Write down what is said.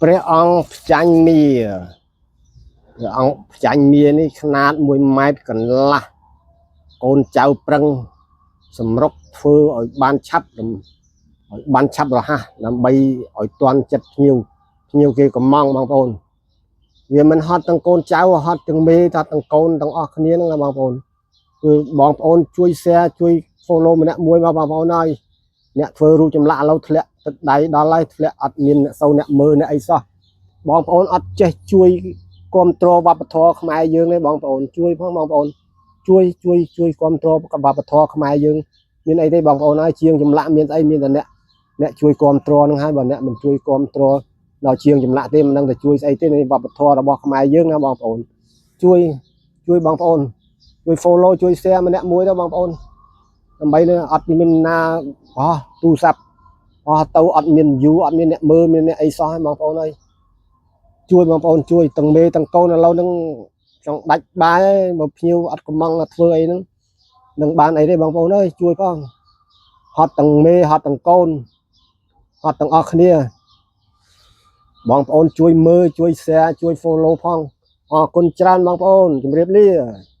ព្រះអង្គផ្ចាញ់មាព្រះអង្គផ្ចាញ់មានេះខ្នាត1ម៉ែត្រកន្លះកូនចៅប្រឹងសម្រុកធ្វើឲ្យបានឆាប់ឲ្យបានឆាប់រហ័សដើម្បីឲ្យទាន់ចិត្តភ្ញៀវភ្ញៀវគេកំងបងប្អូនវាមិនហត់ទាំងកូនចៅហត់ទាំងមេថាទាំងកូនទាំងអស់គ្នាហ្នឹងណាបងប្អូនគឺបងប្អូនជួយ share ជួយ follow ម្នាក់មួយមកបងប្អូនហើយអ្នកធ្វើរូបចម្លាក់ឥឡូវធ្លាក់ទឹកដៃដល់ហើយធ្លាក់អត់មានអ្នកសូវអ្នកមើលអ្នកអីសោះបងប្អូនអត់ចេះជួយគ្រប់គ្រងវប្បធម៌ខ្មែរយើងទេបងប្អូនជួយផងបងប្អូនជួយជួយជួយគ្រប់គ្រងវប្បធម៌ខ្មែរយើងមានអីទេបងប្អូនហើយជាងចម្លាក់មានស្អីមានតែអ្នកអ្នកជួយគ្រប់គ្រងហ្នឹងហើយបើអ្នកមិនជួយគ្រប់គ្រងដល់ជាងចម្លាក់ទេមិនដឹងតែជួយស្អីទេនៃវប្បធម៌របស់ខ្មែរយើងណាបងប្អូនជួយជួយបងប្អូនជួយ follow ជួយ share ម្នាក់មួយទៅបងប្អូនដើម្បីនឹងអត់មានណាអោះទូរស័ព្ទអស់ទៅអត់មាន view អត់មានអ្នកមើលមានអ្នកអីសោះហើយបងប្អូនអើយជួយបងប្អូនជួយទាំងមេទាំងកូនឥឡូវហ្នឹងចង់ដាច់បាយហើយបើភ្ញៀវអត់កំងធ្វើអីហ្នឹងនឹងបានអីទេបងប្អូនអើយជួយផងហត់ទាំងមេហត់ទាំងកូនហត់ទាំងអស់គ្នាបងប្អូនជួយមើលជួយ share ជួយ follow ផងអរគុណច្រើនបងប្អូនជម្រាបលា។